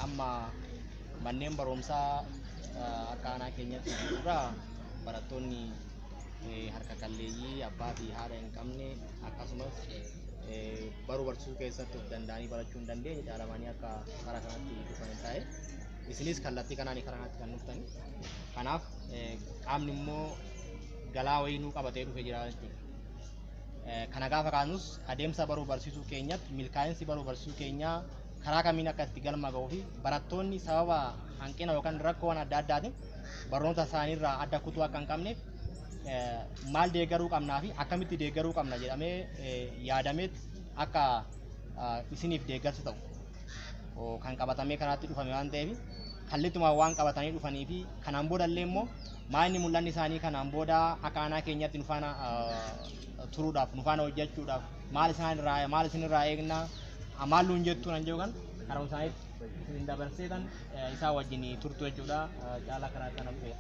Amma manneen barumsaa akka aanaa keenyatti jirurraa barattoonni harka qalleeyyii abbaa fi haadha hin qabne akkasumas baruu barsiisuu keessatti of danda'anii barachuu hin dandeenye caalamanii akka karaa kanatti dhufan hin taa'e. Isinis kallattii kanaan karaa kanatti kan dhuftani. Kanaaf qaamni immoo galaa wayii nuu qabatee dhufe jira jechuudha. Kana gaafa kaanus adeemsa baruu barsiisuu keenyatti milkaa'insi baruu barsiisuu keenyaa karaa kamiin akka itti galma ga'uu fi barattoonni sababa hanqina yookaan rakkoowwan adda addaatiin barnoota isaaniirraa adda kutuu akka hin qabneef maal deeggaruu qabnaa fi akkamitti deeggaruu qabna jedhamee yaadameet akka isiniif deeggarsa ta'u kan qabatamee karaatti dhufame waan ta'eef kallattumaan waan qabatanii dhufanii fi kanaan booda illee immoo maal inni mul'anni isaanii kanaan booda akka aanaa keenyatti nu faana turuudhaaf nu faana hojjechuudhaaf maal isaan irraa maal isin irraa eegna maal nuun jettu nan jedhu kan karaa isaaniitti isin dabarseetan isaa wajjin turtu jechuudha caalaa karaa kana dhufe.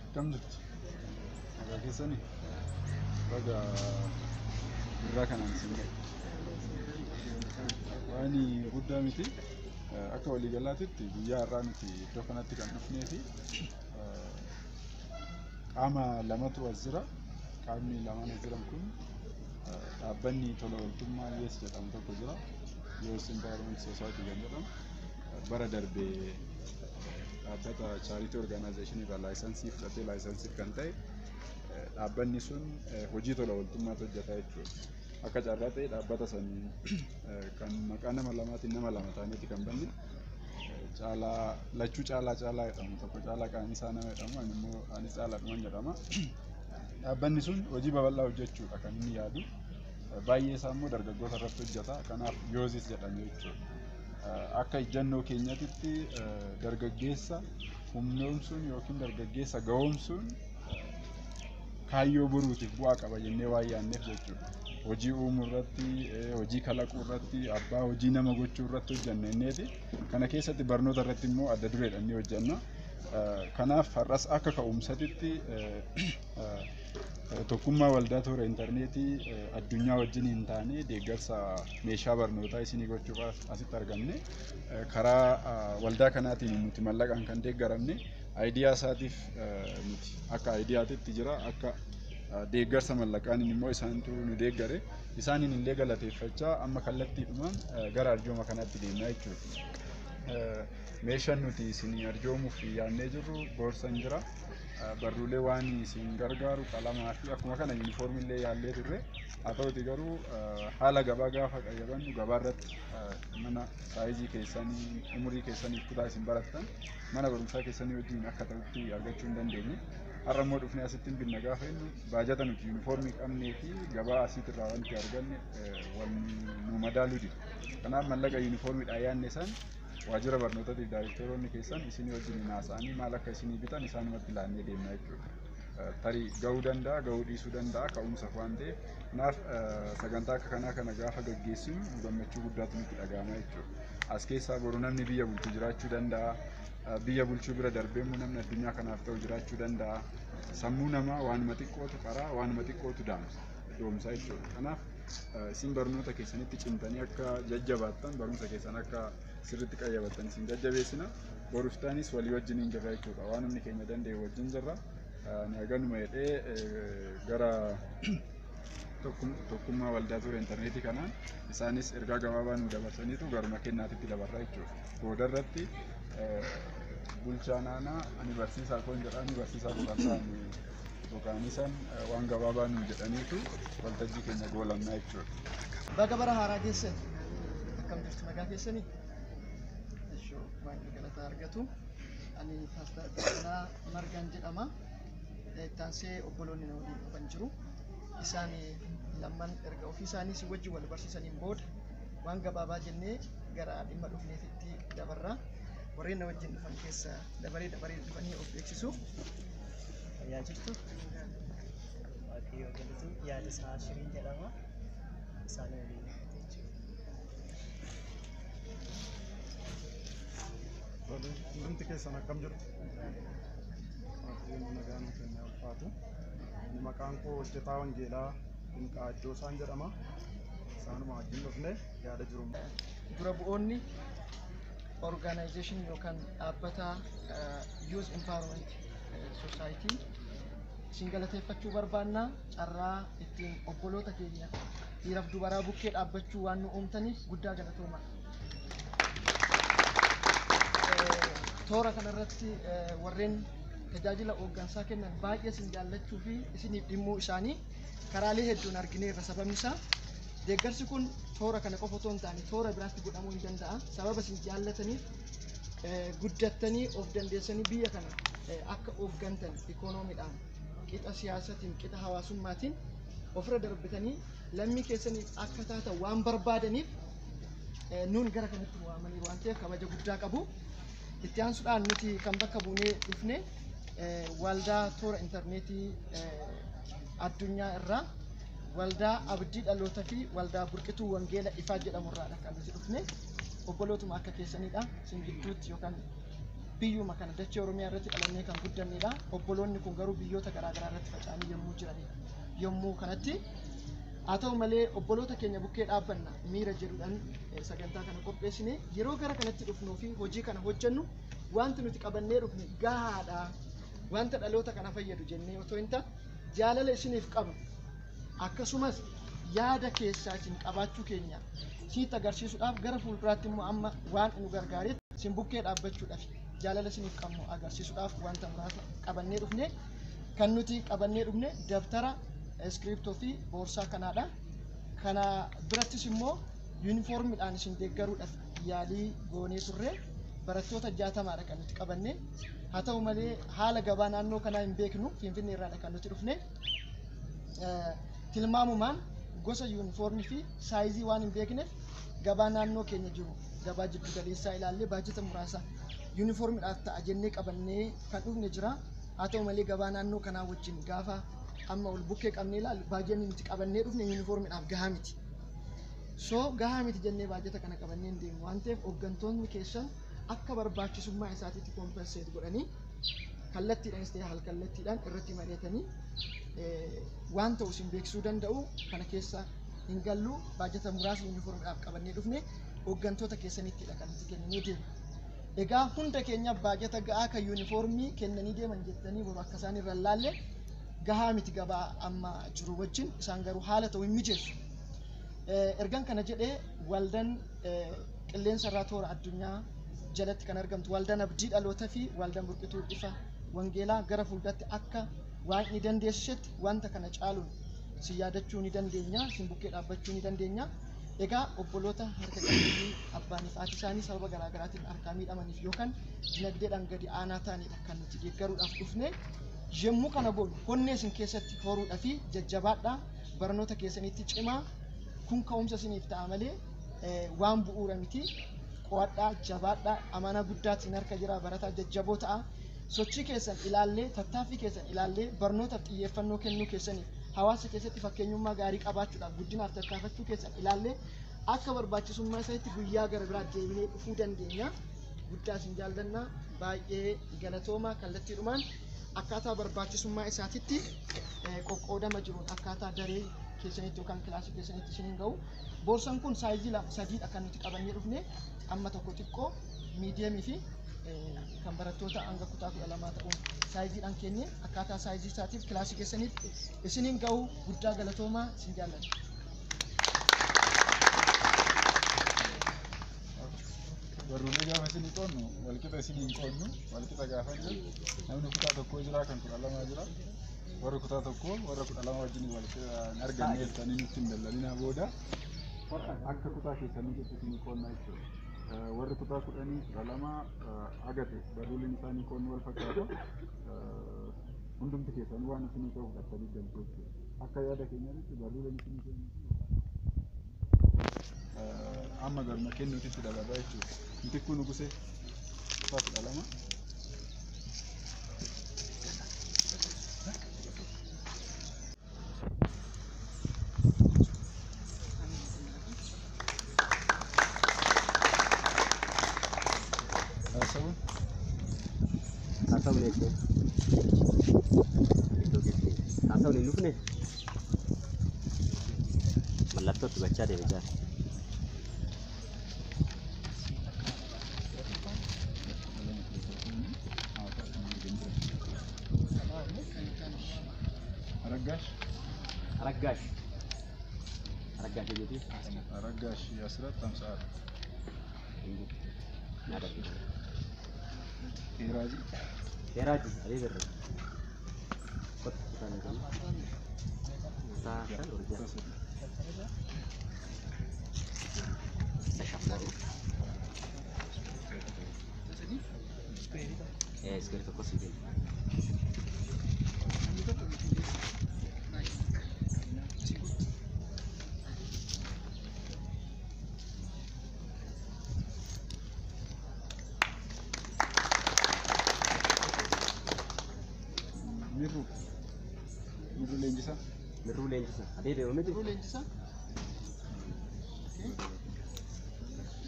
Akkam jirtu? Nagaa keessanii? Baga birraa kanaan isin gahe. Waan guddaa miti. Akka waliigalaatitti guyyaa har'aa nuti iddoo kanatti kan dhufnee fi qaama lamatu as jira. Qaamni lamaan as jiran kun dhaabbanni tola ooltummaa YES jedhamu tokko jira. Youth Empowerment Society kan jedhamu. Bara darbee dhaabbata charity organization irraa laayisensii fudhatee laayisensiif kan ta'e dhaabbanni sun hojii tola ooltummaatu hojjeta jechuudha. Akka carraa ta'e dhaabbata sanii kan maqaa nama lamaatiin nama lama ta'aniiti kan banne. Caalaa lachuu caalaa caalaa jedhamu tokko caalaa qaanisaa nama jedhamu ani immoo anis caalaadhuman jedhama. Dhaabbanni sun hojii babal'aa hojjechuudha kan inni yaadu. Baay'ee isaa immoo dargaggoota irratti hojjeta. Kanaaf yoozis jedhame jechuudha. Akka ejjennoo keenyatitti dargaggeessa humnoomsuun yookiin dargaggeessa gahoomsuun kaayyoo boruutiif bu'aa qaba jennee waan yaadneef jechuudha. Hojii uumuu irratti, hojii kalaquu irratti, abbaa hojii nama gochuu irratti hojjenna inneeti. Kana keessatti barnoota irratti immoo adda dureedha inni hojjenna. Kanaaf har'as akka ka'umsatitti tokkummaa waldaa toora intarneetii addunyaa wajjin hin taane deeggarsa meeshaa barnootaa isinii gochuuf asitti argamne. Karaa waldaa kanaatiin nuti mallaqaan kan deeggaramne aayidiyaa isaatiif nuti akka aayidiyaatitti jira akka deeggarsa mallaqaan immoo isaantu nu deeggare isaaniin illee galateeffachaa amma kallattiidhumaan gara arjooma kanaatti deemnaa jechuudha. Meeshaan nuti isinii arjoomuuf yaadnee jirru boorsaan jira. Barruulee waan isin gargaaru qalamaa fi akkuma kana yuunifoormii illee yaallee turre. Haa ta'uti garuu haala gabaa gaafa qayyabannu gabaa irratti mana saayizii keessanii umurii keessaniif kutaa isin barattan mana barumsaa keessanii wajjin akka ta'utti argachuu hin dandeenye. Har'a immoo dhufnee asitti hin binna gaafa jennu baajata nuti yuunifoormii qabnee fi gabaa asiitirraa wanti arganne wal nu madaaluu dida. Kanaaf mallaqa yuunifoormiidhaan yaadne san waajjira barnootaatiif daayireektaroonni keessan isinii wajjin haasa'anii maal akka isinii bitan isaanumatti laannee deemna jechuudha. Tarii gahuu danda'a, gahuu dhiisuu danda'a ka'umsaaf waan ta'eef. Kanaaf sagantaa akka kanaa kana gaafa gaggeessinu gammachuu guddaatu nutti dhaga'ama jechuudha. As keessaa boru namni biyya bulchu jiraachuu danda'a. Biyya bulchuu bira darbee immoo namni addunyaa kanaaf ta'u jiraachuu danda'a. Sammuu namaa waanuma xiqqootu qaraa, waanuma xiqqootu doomsa jechuudha. Kanaaf isin barnoota keessanitti cimtanii akka jajjabaattan barumsa keessan akka sirriitti qayyabattan isin jajjabeessina. Boruftaanis walii wajjin hin jirra jechuudha. Waan humni keenya danda'e wajjin jirra. Ani haganuma jedhee gara tokkummaa waldaa toora intarneetii kanaan isaanis ergaa gabaabaa nu dabarsaniitu garuma kennaatitti dabarra jechuudha. Booda irratti bulchaa naanaa ani barsiisaa koon jedha ani barsiisaa koo kan ta'an yookaan waan gabaabaa nu jedhaniitu waltajjii keenya goolamnaa jechuudha. Baga bara haaraa keessan akkam jirtu nagaa keessanii? Ishoo waaqni galataa argatu. Ani Paastar Tasanaa Margaan jedhama. Ittaansee obboloonni na waliin dhufan jiru. Isaan lamman erga ofii isaanii si wajjin wal barsiisaniin booda waan gabaabaa jennee gara dhimma dhufneefitti dabarra. Warreen na wajjin dhufan keessa dabaree dabaree dhufanii of beeksisu. Fayyaa jirtu. Waaqayyo galatu yaada isaa Shiriin jedhama. Isaan waliin jechuudha. Hundumti keessan akkam jirtu? Waaqayyoon nagaa nuu kennee ulfaatu. Ani maqaan koo hojjetaa Wangeelaa Dinqaa Iddoosaan jedhama. Isaanuma wajjin dhufne yaada jiru. Dura bu'oonni organization yookaan dhaabbata Youth Empowerment Society isin galateeffachuu barbaanna. Carraa ittiin obboloota keenya dhiiraaf dubaraa bukkee dhaabbachuu waan nu uumtaniif guddaa galatooma. Toora kanarratti warreen tajaajila hooggansaa kennan baay'ee isin jaallachuu fi isiniif dhimmuu isaanii karaalee hedduun argineerra. Sababni isaa deeggarsi kun toora kana qofa otoo hin taane toora biraatti godhamuu hin danda'a. Sababa isin jaallataniif guddattanii of dandeessanii biyya kana akka hooggantan ikoonomiidhaan, qixa siyaasatiin, qixa hawaasummaatiin ofirra darbitanii lammii keessaniif akka taatan waan barbaadaniif nuun gara kanatti waamanii waan ta'eef kabaja guddaa qabu. Itti aansuudhaan nuti kan bakka buunee dhufne waldaa toora intarneetii addunyaa irraa waldaa abdii dhaloota fi waldaa burqituu wangeela ifaa jedhamu irraadha kan nuti dhufne. Obbolootuma akka keessanidha. Isin gidduutti yookaan biyyuma kana dachee Oromiyaa irratti dhalannee kan guddannedha. Obboloonni kun garuu biyyoota garaagaraa irratti faca'anii yommuu jiranidha. Yommuu kanatti haa ta'u malee obboloota keenya bukkee dhaabbanna miira jedhuudhaan sagantaa kana qopheessine. Yeroo gara kanatti dhufnuu fi hojii kana hojjennu wanti nuti qabannee dhufne gahaadha. Wanta dhaloota kana fayyadu jennee otoo hin taane jaalala isiniif qabnu akkasumas yaada keessaa isin qabaachuu keenya isinitti agarsiisuudhaaf gara fuulduraatti immoo amma waan nu gargaaretti isin bukkee dhaabbachuudhaaf jaalala isiniif qabnu agarsiisuudhaaf wanta muraasa qabannee dhufne. Kan nuti qabannee dhufne dabtara, iskiriptoo fi boorsaa kanaadha. Kana birattis immoo yuunifoormiidhaan isin deeggaruudhaaf yaalii goonee turre. Barattoota 60dha kan nuti qabanne. Haa ta'u malee haala gabaa naannoo kanaa hin beeknu, Finfinnee irraadha kan nuti dhufne. Tilmaamumaan gosa yuunifoormii fi saayizii waan hin beekneef gabaa naannoo keenya jiru gabaa jiddu galeessaa ilaallee baajata muraasa yuunifoormiidhaaf ta'a jennee qabannee kan dhufne jira. Haa ta'u malee gabaa naannoo kanaa wajjin gaafa amma ol bukkee qabnee ilaallu baajanni nuti qabannee dhufne yuunifoormiidhaaf gahaa miti. So gahaa miti jennee baajata kana qabannee hin deemu waan ta'eef hooggantoonni keessan akka barbaachisummaa isaatiitti kompenseet godhanii kallattiidhaanis ta'e halkallattiidhaan irratti mari'atanii waan ta'u isin beeksisuu danda'u. Kana keessa hin gallu. Baajata muraasa yuunifoormiidhaaf qabannee dhufne hooggantoota keessanittidha kan nuti kenninee deemu. Egaa hunda keenya baajata ga'aa kan yuunifoormii kennanii deeman jettanii boru akka isaan irra laalle gahaa miti gabaa amma jiru wajjin, isaan garuu haala ta'u hin mijeessu. Ergan kana jedhee waldaan qilleensa irraa toora addunyaa jalatti kan argamtu waldaan abdii dhaloota fi waldaan burqituu ifa wangeelaa gara fuulduratti akka waaqni dandeessisetti wanta kana caaluun si yaadachuu ni dandeenya, isin bukkee dhaabbachuu ni dandeenya. Egaa obboloota harka qalleeyyii abbaanii fi haati isaanii sababa garaa garaatiin harkaa miidhamaniif yookaan dinagdeedhaan gadi aanaa ta'anidha kan nuti deeggaruudhaaf dhufne. Yommuu kana goonu honnee isin keessatti horuudhaa fi jajjabaadhaa barnoota keessanitti cimaa, kun ka'umsa isiniif ta'a malee waan bu'uura miti. Qo'adhaa, jabaadhaa, amanaa guddaatti isin harka jira, barataa jajjaboo ta'a. Sochii keessan ilaallee, tattaaffii keessan ilaallee, barnootaaf xiyyeeffannoo kennuu keessaniif hawaasa keessatti fakkeenyummaa gaarii qabaachuudhaaf guddinaaf tattaafachuu keessan ilaallee akka barbaachisummaa isaatti guyyaa gara biraa deebinee dhufuu dandeenya. Guddaa isin jaallannaa, baay'ee galatooma. Kallattiidhumaan akkaataa barbaachisummaa isaatitti qoqqoodama jiruun akkaataa daree keessanitti yookaan kilaasii keessanitti isin hin ga'u. Boorsaan kun saayizii lama sadiidha kan nuti qabannee dhufne, amma tokko xiqqoo, miidiyamii fi kan barattoota hanga kutaa 12 ta'uun saayiziidhaan kennee akkaataa saayizii isaatiif kilaasii keessaniif isiniin ga'u. Guddaa galatoomaa, isin jaalladha. Barruulee gaafa isinii qoonnu walqixa isinii hin qoonnu. Walqixa gaafa jennu namni kutaa tokkoo jira, kan 12 jira. Warri kutaa tokkoo warra 12 wajjin walqixa hin arganne jettanii nutti hin dallalinaa, booda akka kutaa keessanii isinii qoonnaa jechuudha. Warri kutaa 10, 12 agate barruuleen isaanii qoonnu wal fakkaata. Hundumti keessanii waan isinii ta'u fudhattanii galtu jechuudha. Akka yaada keenyaatti barruuleen isinii kennu amma garuma kennuutitti dabarraa jechuudha. Mitikkuu Nugusee, kutaa 12. Haasawuun. Haasawuun eeggoo. Iddoo keessi. Haasawuun hin dhufne. Mallattoo itti gochaa deeme jaal. Aragaash. Aragaash. Aragaash eenyuti? Aragaash asirratti 54. Naa darbe. Heeraajii. Heeraaji alee darbe. Kottu kutaa meeqa? Kutaa 5 ol 6. Isa shaffoo. Iskeerii tokko sii kenna. Namni tokko miti baay'ee. Mirruu. Mirruu Leenjisaa. Mirruu Leenjisaa. Adee deema miti? Mirruu Leenjisaa.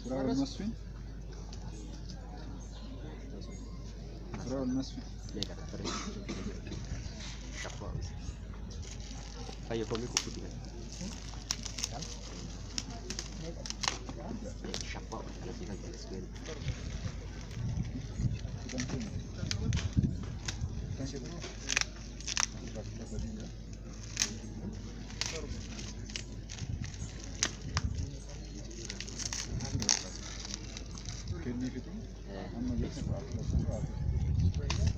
Firaa'ol Masfiin. Firaa'ol Masfiin. Meeqa tafarri? Shaffoo. Fayya koomii kukkuti kan. Shaffoo. Kana sii kan kenna iskeerii. Kutaan keenya. Kutaan keenya. 13dha. Kennii fitu. Amma jecha 14 14.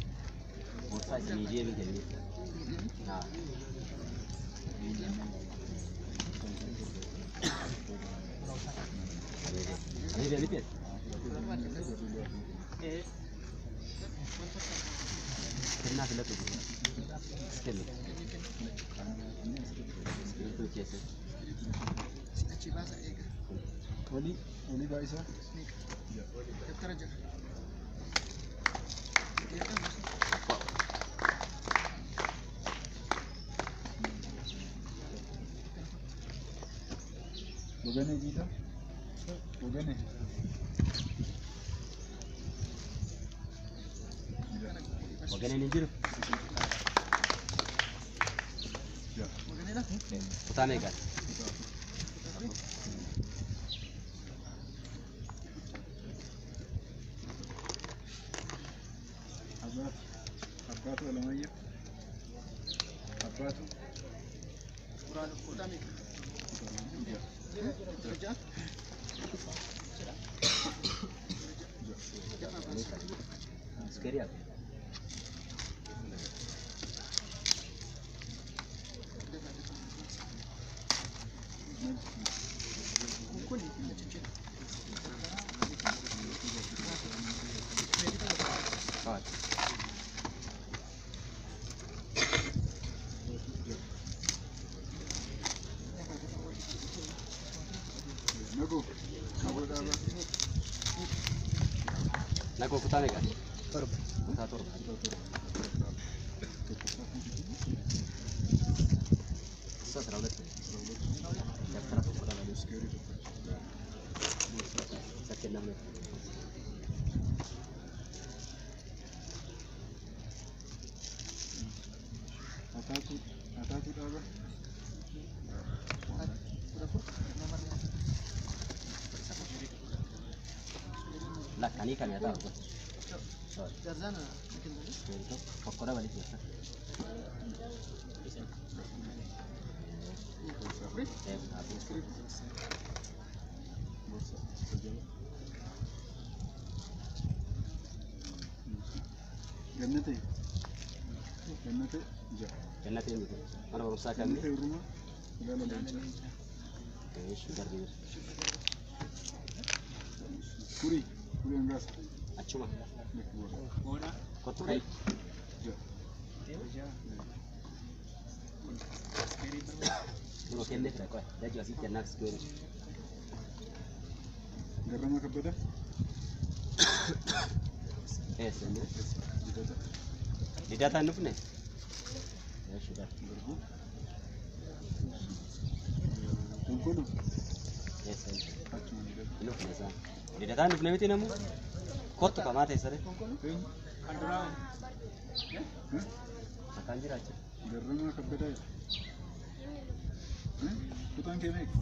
Boorsaa isin miidiyeemii kennee. Haa. Adee deema miti? Kennaa filatu. Kenni. Iskiriiptuu keessa. Achi baasa eega. Olii olii baay'isaa. Meeqa? Dabtara 6. Shaffoo. Waganee Jiitaa. Waganee. Waganeen hin jiru? 6. Waganeedha? Kutaa meeqaati? Abbaatu. Abbaatu Alamaayyoo. Abbaatu. Kutaa meeqa? 6. Dabtara 6. Iskeerii hafe. Kun achi jira. Kawaati. Nagoo. Nagoo dhaabaa. Nagoo kutaa meeqaati? 7. Kutaa 7. Isa 12. Dabtara tokko dha malee. Iskeerii tokko. Isa kennamne. Ataatuu. Ataatuu dhaabaa. 14. Nama lama. Lakkanii kan yaa ta'u. Jarzaana kenname. Iskeerii tokko tokko dha malee keessa. Afuri. Kutaa afur. Boorsaa. Isa jala. Gannatee. Gannatee 6. Gannatee miti. Mana barumsaa kamii? Gannatee Urrumaa. Ilaala Leencaa. Eesh darbii. Kurii. Kurii Hangaasa. Achuma. Boora. Kottu ka'i. 6. Kunoo kennee fira qoy. Daji asii kennaaf iskeerii. Garramaa Kabbadaa. Eessa inni? Didata. Didataa hin dhufne? Eesh darbii. Garbuu. Konkoloo. Eessa inni? Achuma didata. Hin dhufne isaan. Didataa hin dhufne miti namu? Kottu kamaa teessare. Eenyu? Mataan jira achi. Garramaa Kabbadaa. Kutaan kee meeqa?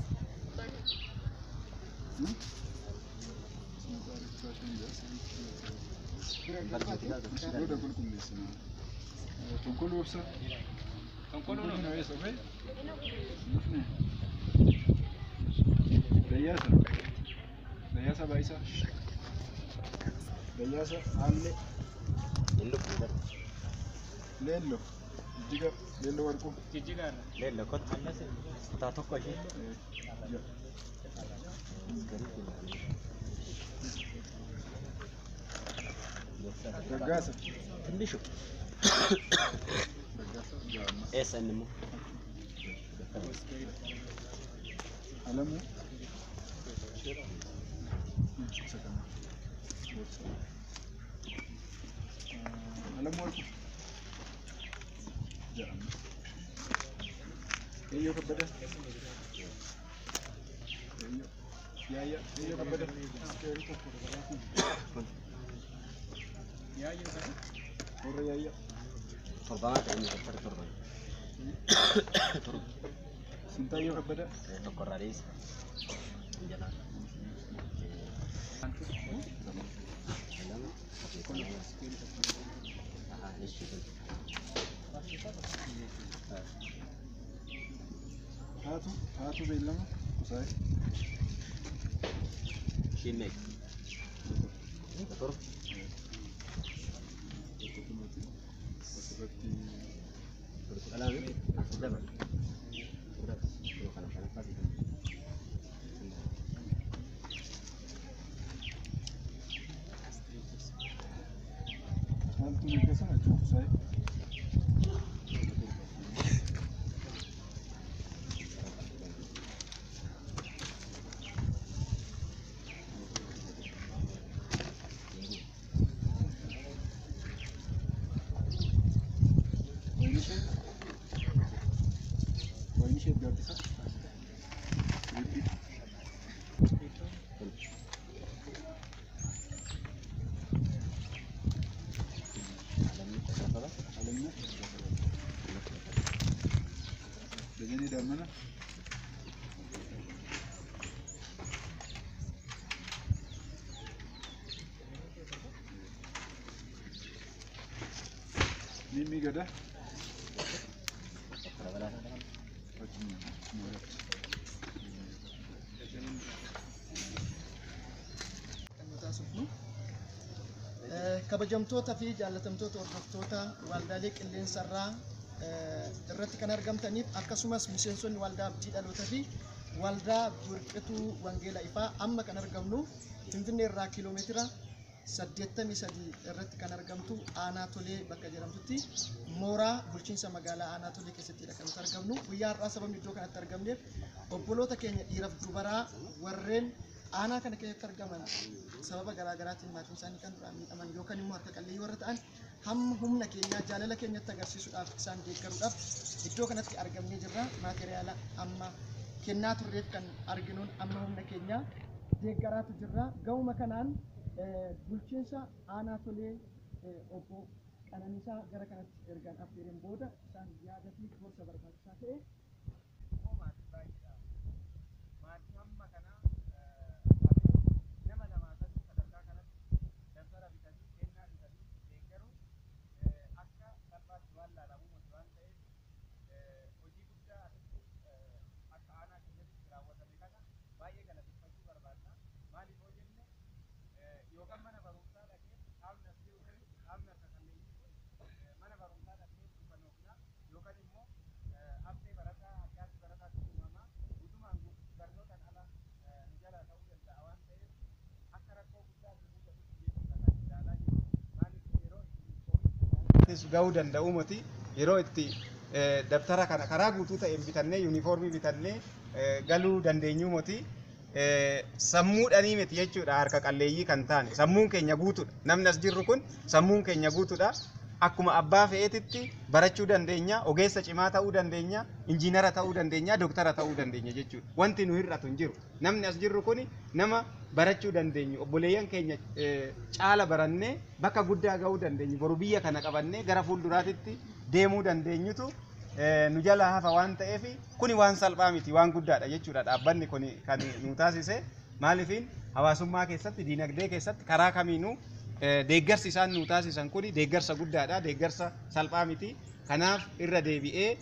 Booda qulqulleessina. Tonkoluu obsa. Tonkoluu nu eessa dhufe? Dhufne. Dayyaasa. Dayyaasa Baayisaa. Dayyaasa Haallee. Leello. Jijjiga Leelloo Warquu. Leello kottu. Kutaa tokko ishee. Raggaasa. Tindishu. Raggaasa Jaamma. Eessa inni immoo? Alamuu. Isa kana. Alamuu Warquu. Jedhama. Eeyyoo Kabbada. Eeyyoo. Yaayya. Eeyyoo Kabbada. Warra yaayya. Torbamaa ta'e inni daftara torban. Sintaayyoo Kabbada. Tokko irraa dhiisa. Jalaa. Lama. Ahaa, ishee kun. Taatu. Taatu beellama. Kusaayee. Isheen meeqa? Torba. Tokko kunuuti. Asirratti Kudha afur dabala. Kudha kana shanaffaa fi maaltu meeqa achuma kusaayee. Wayinishee. Wayinishee gaaddisa. Riphii. Alamna. Dajanee Daammana. Mimmii Gadaa. Achuma mooratti. Kan nu taasifnu. Kabajamtoota fi jaallatamtoota hordoftoota waldaalee qilleensarraa irratti kan argamtaniif akkasumas miseensonni waldaa abdii dhalootaa fi waldaa burqituu wangeela ifaa amma kan argamnu Finfinnee irraa kiiloomeetira 83 irratti kan argamtu Aanaa Tolee bakka jedhamtutti mooraa bulchiinsa magaalaa Aanaa Tolee keessattidha kan nuti argamnu. Guyyaa har'aa sababni iddoo kanatti argamneef obboloota keenya dhiiraaf dubaraa warreen aanaa kana keessatti argaman sababa garaagaraatiin maatiin isaanii kan duraan miidhaman yookaan immoo harka qalleeyyii warra ta'an hamma humna keenyaa jaalala keenyatti agarsiisuudhaaf isaan deeggaruudhaaf iddoo kanatti argamnee jirra. Maateriyaala amma kennaa turreef kan arginuun amma humna keenyaa deeggaraatu jirra. Ga'uma kanaan bulchiinsa Aanaa Tolee obbo Qananiisaa gara kanatti ergaan affeereen booda isaan yaada fi gorsa barbaachisaa ta'e Maatii baay'eedha. Maatii hamma kanaa nama lamaa sadii sadarkaa kanatti dabtara bitanii kennaa bitanii deeggaruun akka salphaatti waan laalamuu miti waan ta'eef hojii guddaa asitti akka aanaa keenyatti raawwatame kana baay'ee galateeffachuu barbaadna. Maaliif yoo jenne yookaan mana barumsaa dhaqnee qaamni as jiru kun qaamni harka qalleeyyii kun mana barumsaa dhaqnee dukkanoofna yookaan immoo haftee barataa harkaatti barataatti uumamaa guutumaan guututti barnootaan ala nu jalaa ta'uu danda'a waan ta'eef akka rakkoo guddaa nu mudatutti jechuudha kan ilaalaa jiru. Maaliif yeroo itti gahuu danda'u miti yeroo itti dabtara kana karaa guutuu ta'een bitannee yuunifoormii bitannee galuu dandeenyu miti sammuudhanii miti jechuudha harka qalleeyyii kan taane sammuun keenya guutuudha namni as jirru kun sammuun keenya guutuudha akkuma abbaa fe'eetitti barachuu dandeenya ogeessa cimaa ta'uu dandeenya injiinara ta'uu dandeenya doktara ta'uu dandeenya jechuudha wanti nu hir'atu hin jiru namni as jirru kun nama barachuu dandeenyu obboleeyyan keenya caala barannee bakka guddaa gahuu dandeenyu boru biyya kana qabannee gara fuulduraatitti deemuu dandeenyutu nu jalaa hafa waan ta'eef kuni waan salphaa miti, waan guddaadha jechuudha. Dhaabbanni kun kan nu taasise maaliifin hawaasummaa keessatti, diinagdee keessatti karaa kamiinuu deeggarsi isaan nu taasisan kuni deeggarsa guddaadha, deeggarsa salphaa miti. Kanaaf irra deebi'ee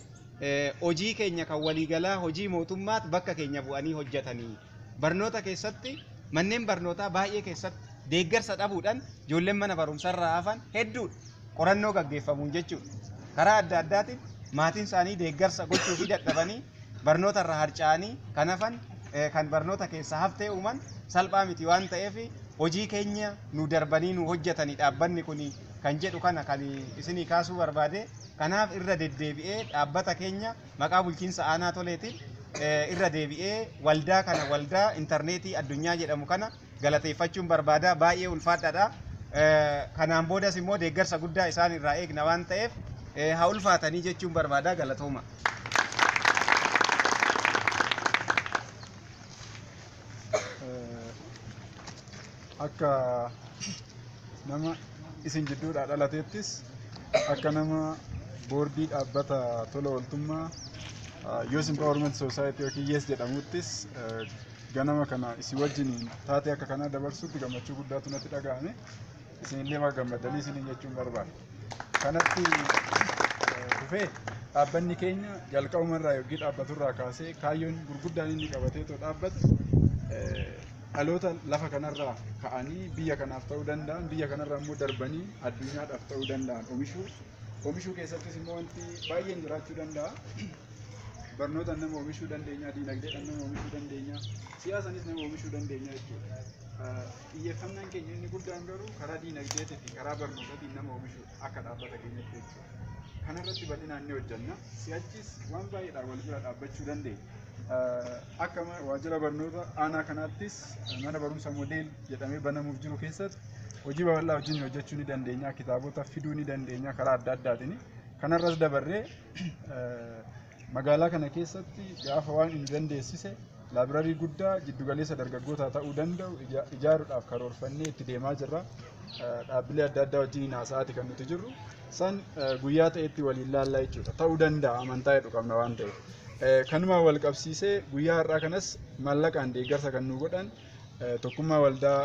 hojii keenya kan waliigalaa hojii mootummaat bakka keenya bu'anii hojjetanii barnoota keessatti manneen barnootaa baay'ee keessatti deeggarsa dhabuudhaan ijoolleen mana barumsarraa hafan hedduudha, qorannoo gaggeeffamuun jechuudha. Karaa adda addaatiin maatiin isaanii deeggarsa gochuu fi dadhabanii barnoota irraa harca'anii kan hafan, kan barnoota keessa haftee uuman salphaa miti waan ta'eef hojii keenya nu darbanii nu hojjetanii dhaabbanni kun kan jedhu kana kan isinii kaasuu barbaade. Kanaaf irra deddeebi'ee dhaabbata keenya maqaa bulchiinsa aanaa toleetiin irra deebi'ee waldaa kana, waldaa intarneetii addunyaa jedhamu kana galateeffachuun barbaada. Baay'ee ulfaadhaadha. Kanaan boodas immoo deeggarsa guddaa isaan irraa eegna waan ta'eef haa ulfaatanii jechuun barbaada. Galatooma. Akka nama isin jidduudhaa dhalateettis, akka nama boordii dhaabbata tola ooltummaa Youth Empowerment Society yookiin YES jedhamuttis, ganama kana isin wajjiniin taatee akka kanaa dabarsuutti gammachuu guddaatu natti dhaga'ame. Isinillee waa gammadanii isiniin jechuun barbaada. Kanatti dhufee dhaabbanni keenya jalqabumarraa yookiin dhaabbaturraa kaasee kaayyoon gurguddaan inni qabatee too dhaabbate dhaloota lafa kanarraa ka'anii biyya kanaaf ta'uu danda'an, biyya kanarraa immoo darbanii addunyaadhaaf ta'uu danda'an oomishuu. Oomishuu keessattis immoo wanti baay'een jiraachuu danda'a. Barnootaan nama oomishuu dandeenya, diinagdeedhaan nama oomishuu dandeenya, siyaasaanis nama oomishuu dandeenya jechuudha. Xiyyeeffannaan keenya inni guddaan garuu karaa diinagdeetii fi karaa barnootaatiin nama oomishuu akka dhaabbata keenyatti jechuudha. Kanarratti bal'inaan ni hojjenna. Si'achis waan baay'eedhaan wal bira dhaabbachuu dandeenya. Akka waajjira barnoota aanaa kanaattis mana barumsa modeel jedhamee banamuuf jiru keessatti hojii babal'aa wajjin hojjechuu ni dandeenya. Kitaabota fiduu ni dandeenya karaa adda addaatiin. Kanarras dabarree magaalaa kana keessatti gaafa waan hin dandeessise laabrarii guddaa jiddugaleessa dargaggootaa ta'uu danda'u ijaaruudhaaf karoorfannee itti deemaa jirra. Dhaabbilee adda addaa wajjin haasa'aati kan nuti jirru. San guyyaa ta'etti waliin laallaa jechuudha. Ta'uu danda'a amantaa jedhu qabna waan ta'eef. Kanumaan wal qabsiisee guyyaa har'aa kanas maallaqaan deeggarsa kan nu godhan tokkummaa waldaa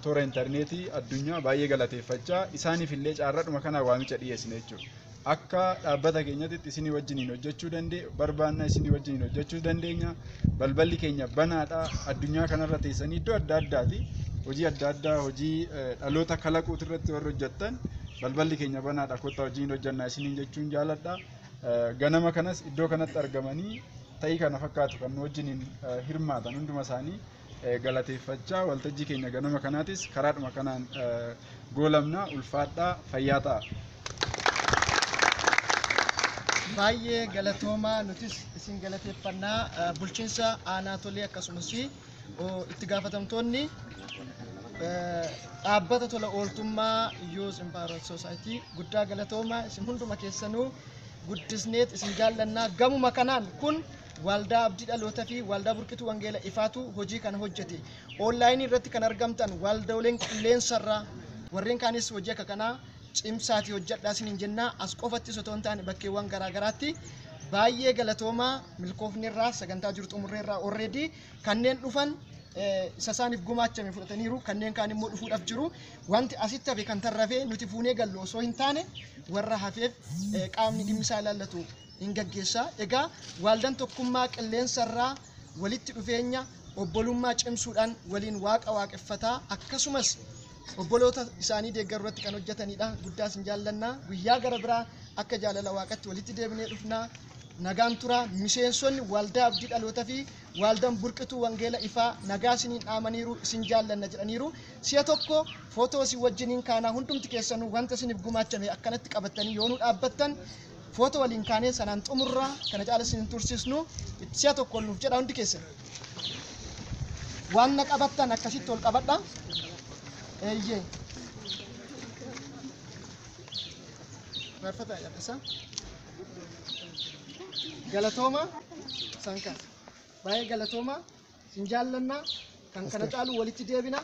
toora intarneetii addunyaa baay'ee galateeffachaa isaaniif illee carraadhuma kanaa waamicha dhiyeessine jechuudha. Akka dhaabbata keenyatti isinii wajjiniin hojjechuu dandeenya, barbaanna isinii wajjiniin hojjechuu dandeenya. Balballi keenya banaadha. Addunyaa kanarra teessanii iddoo adda addaati hojii adda addaa, hojii dhaloota kalaquutu irratti warri hojjettan, balballi keenya banaadha, kottaa hojiin hojjannaa isiniin jechuun jaaladha. Ganama kanas iddoo kanatti argamanii ta'ii kana fakkaatu kan nu wajjiniin hirmaatan hunduma isaanii galateeffachaa waltajjii keenya ganama kanaatis karaadhuma kanaan goolamna. Ulfaadhaa, fayyaa ta'a. Baay'ee galatoomaa, nutis isin galateeffannaa. Bulchiinsa aanaa tolee akkasumas itti gaafatamtoonni dhaabbata tola ooltummaa Youth Empowerment Society guddaa galatoomaa. Isin hunduma keessanuu guddisneet isin jaallannaa. Gamuma kanaan kun waldaa abdii dhaloota fi waldaa burqituu wangeela ifaatu hojii kana hojjete. Onlaayinii irratti kan argamtan waldooleen qilleensarraa warreen kaanis hojii akka kanaa cimsaatii hojjedhaa isiniin jennaa. As qofattis otoo hin taane bakkeewwan garaa garaatti. Baay'ee galatoomaa. Milkoofnerraa sagantaa jiru xumurreerraa. Already kanneen dhufan isa isaaniif gumaachame fudhataniiru, kanneen kaan immoo dhufuudhaaf jiru. Wanti asitti hafe kan tarrafee nuti fuunee gallu osoo hin taane warra hafeef qaamni dhimmi isaa ilaallatu hin gaggeessa. Egaa waldaan tokkummaa qilleensarraa walitti dhufeenya obbolummaa cimsuudhaan waliin waaqa waaqeffataa akkasumas obboloota isaanii deeggaruu irratti kan hojjetanidha. Guddaa isin jaallannaa. Guyyaa gara biraa akka jaalala waaqatti walitti deebinee dhufnaa. Nagaan tura. Miseensonni waldaa abdii dhaloota fi waldaan burqituu wangeela ifaa nagaa isiniin dhaamaniiru, isin jaallanna jedhaniiru. Si'a tokko footoo isin wajjiniin kaanaa. Hundumti keessanuu wanta isiniif gumaachame akkanatti qabattanii yoo nu dhaabbattan footoo waliin kaanee sanaan xumurraa. Kana caala isin hin tursiisnu. Si'a tokko ol nuuf jedha hundi keessan. Waan na qabattan akkasitti ol qabadha. Eeyyee. Barfata jedhasa. Galatooma isaan kaasa. Baay'ee galatooma. Isin jaallannaa. Kan kana caalu walitti deebina.